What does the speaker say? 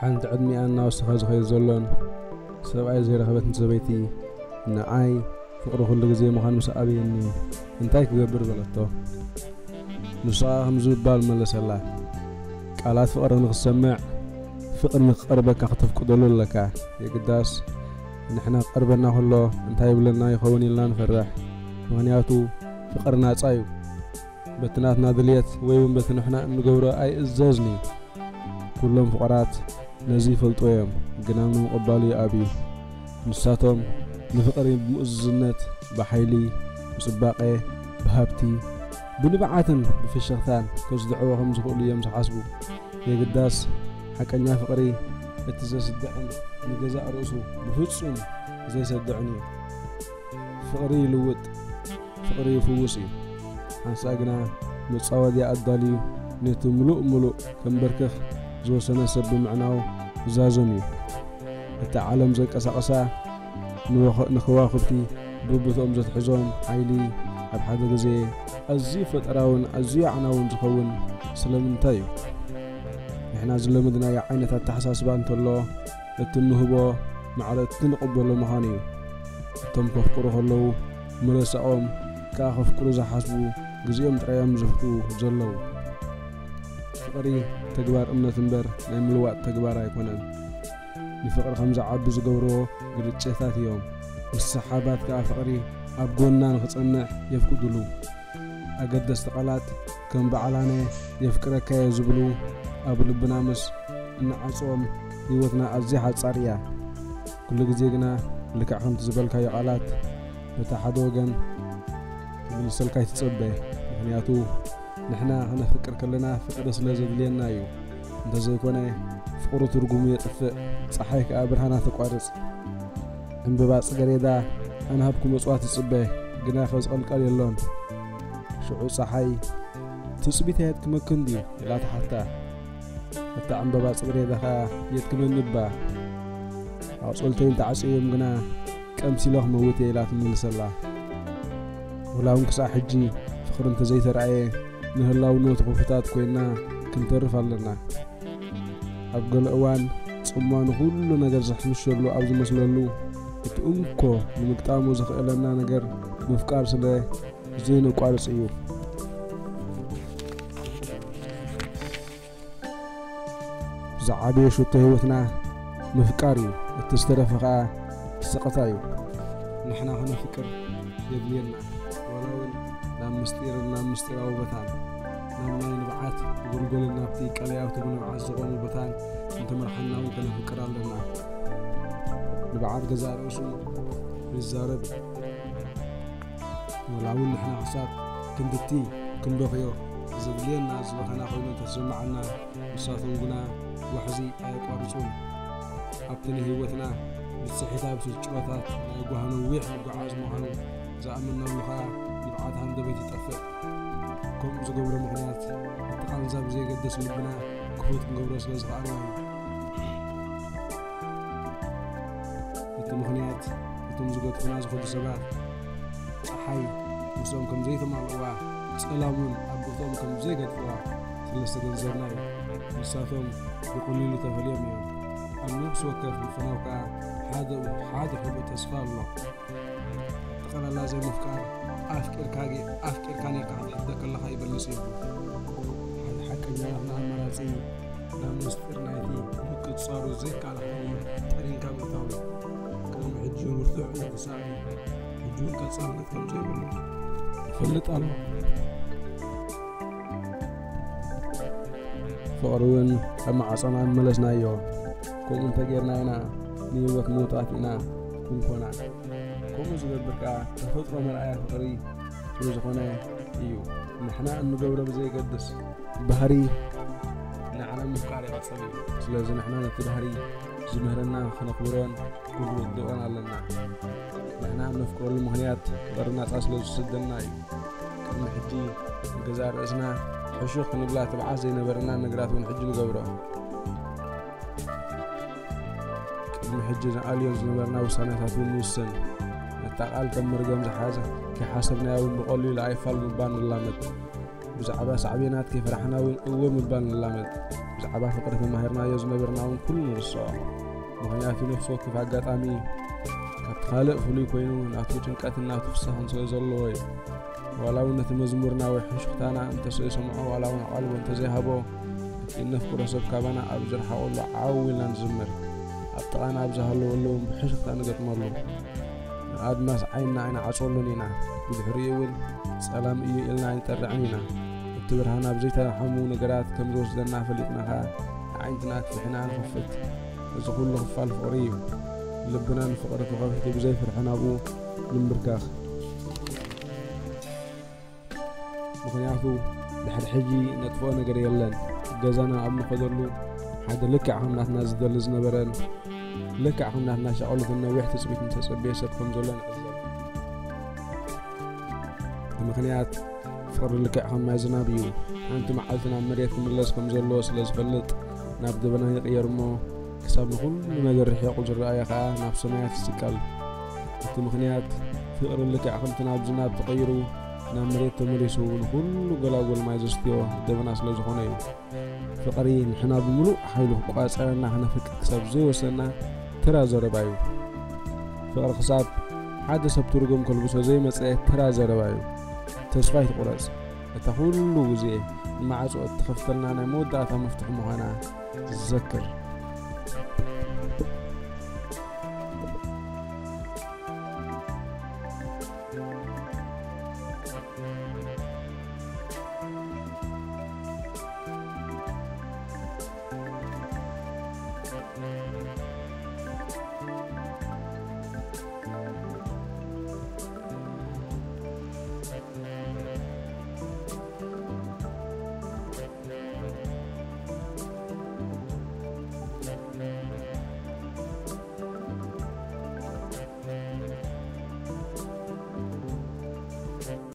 ሓንቲ ዕድሚኣ እናወሰኸ ዝኸይድ ዘሎን ሰብኣይ ዘይረኸበትን ሰበይቲ፣ ንኣይ ፍቕሪ ኩሉ ግዜ ምዃን ምስ ኣበየኒ፣ እንታይ ክገብር በለቶ። ንሱ ኸኣ ከምዚ ብምባል መለሰላ፣ ቃላት ፍቕሪ ንኽትሰምዕ፣ ፍቕሪ ንኽቐርበካ ከተፍቅደሉ ኣለካ። የግዳስ ንሕና ክቐርበና ከሎ እንታይ ይብለና ይኸውን ኢልና ንፈርሕ። ምኽንያቱ ፍቕሪ ናጻ እዩ። በቲ ናትና ድልየት ወይ እውን በቲ ንሕና እንገብሮ ኣይእዘዝን እዩ። ኩሎም ፍቑራት ነዚ ይፈልጡ እዮም፣ ግና ንምቕባሉ ይኣብዩ። ንሳቶም ንፍቕሪ ብምእዙዝነት፣ ብሓይሊ፣ ብጽባቐ፣ ብሃብቲ፣ ብንብዓትን ብፍሽኽታን ከስድዕዎ ከም ዝኽእሉ እዮም ዝሓስቡ። የግዳስ ሓቀኛ ፍቕሪ እቲ ዘስድዕን ንገዛእ ርእሱ ብፍጹም ዘይሰድዕን እዩ። ፍቕሪ ይልውጥ፣ ፍቕሪ ይፍውስ እዩ። ሓንሳእ ግና መጻወድያ ኣዳልዩ ነቲ ምሉእ ምሉእ ከንበርክኽ ዝወሰነ ሰብ ብምዕናው ዛዞም እዩ። እታ ዓለም ዘንቀሳቕሳ ንወኸ-፣ ንከዋኽብቲ ብብትኦም ዘትሕዞም ሓይሊ ኣብ ሓደ ግዜ ኣዝዩ ፈጠራውን ኣዝዩ ኣዕናውን ዝኸውን ስለምንታይ እዩ? ንሕና ዝለመድናዮ ዓይነት ኣተሓሳስባ እንተሎ፣ እቲ እንህቦ ማዕረ እቲ ንቕበሎ ምዃኑ እዩ። እቶም ከፍቅሩ ከለዉ መለሳኦም ከኣ ከፍቅሩ ዝሓስቡ ግዜኦም ጥራይ እዮም ዘፍትዉ ዘለዉ። ፍቕሪ ተግባር እምነት እምበር ናይ ምልዋጥ ተግባር ኣይኮነን። ንፍቕሪ ከም ዝዓቢ ዝገብርዎ ግርጭታት እዮም። ምስ ሰሓባት ከኣ ፍቕሪ ኣብ ጎና ንኽጸንሕ የፍቅዱሉ። ኣገደስቲ ቃላት ከም በዓል ኣነ የፍቅረካ እየ ዝብሉ ኣብ ልብና ምስ እንዓጽዎም ህይወትና ኣዝያ ሓጻር እያ። ኩሉ ግዜ ግና ልክዕ ከምቲ ዝበልካዮ ቃላት በታ ሓደ ወገን ክምልሰልካ ኣይትጸበ። ምኽንያቱ ንሕና ክነፍቅር ከለና ፍቕሪ ስለ ዘድልየና እዩ። እንተዘይኮነ ፍቕሪ ትርጉሙ የጥፍእ፣ ጸሓይ ከኣ ብርሃና ተቋርጽ። ዕምበባ ጽገሬዳ ኣንሃብ ክመጽዋ ትጽበ፣ ግና ከ ዝቐልቀል የሎን። ሽዑ ጸሓይ ትጽቢት ኣየጥክመክን ድዩ? ኢላ ትሓታ። እታ ዕምበባ ጽገሬዳ ኸኣ የጥክመኒ እባ። ኣቑጽልተይ እንተዓጽዮም ግና ቀምሲለ ክመውት እየ ኢላ ትምልሰላ። ወላ እውን ክሳዕ ሕጂ ፍቕሪ እንተዘይተራእየ ንህላውነቱ ክፉታት ኮይንና ክንተርፍ ኣለና። ኣብ ገለ እዋን ጽምዋ ንኹሉ ነገር ዘሕምሸሉ ኣብ ዝመስለሉ፣ እቲ እንኮ ንምግጣሙ ዘኽእለና ነገር ምፍቃር ስለ ዘይነቋርጽ እዩ። ዝዓበየ ሽቶ ህይወትና ምፍቃር እዩ። እቲ ዝተረፈ ኸኣ ስቕታ እዩ። ንሕና ኸነፍቅር የድልየና። ዋላ እውን ናብ ምስጢርን ናብ ምስጢራዊ ቦታን፣ ናብ ናይ ንብዓት ጎልጎልን ናብቲ ቀለያውቲ ብንብዓት ዝቖሙ ቦታን እንተመርሓና እውን ከነፍቅር ኣለና። ንብዓት ገዛእ ርእሱ ይዛረብ። ወላ እውን ንሕና ክሳብ ክንድቲ ክንበኽዮ ዘድልየና ዝበኸና ኮይኑ እንተተሰማዓና፣ ንሳቶም ግና ዋሕዚ ኣየቋርጹን። ኣብቲ ንህይወትና ብጽሒት ኣብ ስጭሮታት ናይ ጓህ ነዊሕ ምጉዓዝ ምዃኑ ዝኣመንናሉ ኸኣ ንብዓት ሃንደበት ይጠፍእ። ከምኡ ዝገብሮ ምኽንያት እቲ ቃንዛ ብዘየገድስ ልብና ክፉት ክንገብሮ ስለ ዝኸኣልና እዩ። እቲ ምኽንያት እቶም ዝገድፉና ዝኸዱ ሰባት ጸሓይ ምስኦም ከም ዘይተማልእዋ፣ ጸላም እውን ኣብ ቦትኦም ከም ዘይገድፍዋ ስለ ዝተገንዘብና እዩ። ንሳቶም ብቐሊሉ ተፈልዮም እዮም። ኣብ ነፍሲ ወከፍ ልፈናው ከኣ ሓደ፣ ሓደ ሕቡእ ተስፋ ኣሎ። ጠቕላላ ዘይምፍቃር፣ ኣፍቂርካ ጌ-፣ ኣፍቂርካ ኔርካ ክትሕተ ከለኻ ይበልጽ እዩ። ሓደ ሓቀኛ ናትና ኣማራጺ ናብ ምስጢር ናይቲ ምቅጻሩ ዘይከኣል ሓይሊ ጠሪንካ ምእታው እዩ። ቅድሚ ሕጂ ብርቱዕ እዩ ተሳእኑ። ሕጂ እውን ቀጻልነት ከም ዘይብሉ ይፈልጥ ኣሎ። ፍቕሪ እውን ኣብ ማዕጾና መለስናዮ። ከምኡ እንተጌርና ኢና ንህይወት ምዉታት ኢና ክንኮና። ከምኡ ዝገብር ከኣ ተፈጥሮ መርኣያ ፍቕሪ ስለ ዝኾነ እዩ። ንሕና እንገብሮ ብዘየገድስ ባህሪ ንዓና ምፍቃር ይቐጽል እዩ። ስለዚ ንሕና ነቲ ባህሪ ዝምህረና ከነኽብሮን ክንርድኦን ኣለና። ንሕና እነፍቅረሉ ምኽንያት ፍቕሪ ናጻ ስለ ዝሰደና እዩ። ቅድሚ ሕጂ ንገዛእ ርእስና ሕሹኽ ክንብላ ትብዓት ዘይነበረና ነገራት እውን ሕጂ ንገብሮ። ቅድሚ ሕጂ ንኣልዮ ዝነበርና ውሳኔታት እውን ንውስን። ነታ ቃል ከም መርገም ዝሓዘ ከይሓሰብናያ እውን ብቐሊሉ ኣይፋል ምባል ንላመድ። ብዛዕባ ሳዕቤናት ከይፈራሕና እውን እወ ምባል ንላመድ። ዓባ ፍቕሪ ተማሂርናዮ ዝነበርና እውን ኩሉ ንርስዖ። ምኽንያቱ ነፍሲ ወከፍ ኣጋጣሚ ካብቲ ካልእ ፍሉይ ኮይኑ ናቱ ጭንቀትን ናቱ ፍስሃን ስለ ዘለዎ እዩ። ዋላ እውን ነቲ መዝሙርና ወይ ሕሹኽታና እንተሰይሰምዖ፣ ዋላ እውን ኣቓልቦ እንተዘይሃቦ፣ እቲ እነፍቅሮ ሰብ ካባና ኣብ ዝረሓቐሉ ዓው ኢልና ንዝምር። ኣብ ጥቓና ኣብ ዝሃለወሉ እውን ብሕሹኽታ ንገጥመሉ። ንኣድማስ ዓይንና ኣይንዓጽወሉን ኢና። ብድሕሪኡ እውን ጸላም እዩ ኢልና ኣይንጠርዕን ኢና። እቲ ብርሃን ኣብ ዘይተላሓሙ ነገራት ከም ዝወስደና ፈሊጥና ኸኣ ኣዒንትና ኣክፊሕና ንኸፍት። እዚ ኩሉ ክፋል ፍቕሪ እዩ። ልብና ንፍቕሪ ክኸፍት ብዘይ ፍርሒ ናብኡ ንምብርካኽ። ምኽንያቱ ድሕሪ ሕጂ ነጥፍኦ ነገር የለን። ገዛና ኣብ ንኸደሉ ሓደ ልክዕ ከም ናትና ዝደሊ ዝነበረን ልክዕ ከም ናትና ሸቐሉትን ነዊሕ ትጽቢትን ተጸበየ ሰብ ከም ዘሎ ንዕዘብ። እቲ ምኽንያት ፍቕሪ ልክዕ ከም ማይ ዝናብ እዩ። ሓንቲ መዓልቲ ናብ መሬት ክምለስ ከም ዘለዎ ስለ ዝፈልጥ ናብ ደበና ይቕየር እሞ ክሳብ ንኹሉ ነገር ርሒቑ ዝረኣዮ ኸኣ ናብ ሰማያት ይስቀል። እቲ ምኽንያት ፍቕሪ ልክዕ ከምቲ ናብ ዝናብ ተቐይሩ ናብ መሬት ተመሊሱ ንኹሉ ጎላጎል ማይ ዘስትዮ ደበና ስለ ዝኾነ እዩ። ፍቕሪ ንሕና ብምሉእ ሓይሉ ክቋጸረና ክነፍቅር ክሳብ ዘይወሰና ተራ ዘረባ እዩ። ፍቕሪ ክሳብ ሓደ ሰብ ትርጉም ከልብሶ ዘይመጸ ተራ ዘረባ እዩ። ተስፋ ኣይትቑረጽ። እታ ኩሉ ግዜ ንማዕጾ እትኸፍተልና ናይ መወዳእታ መፍትሒ ምዃና ዘክር።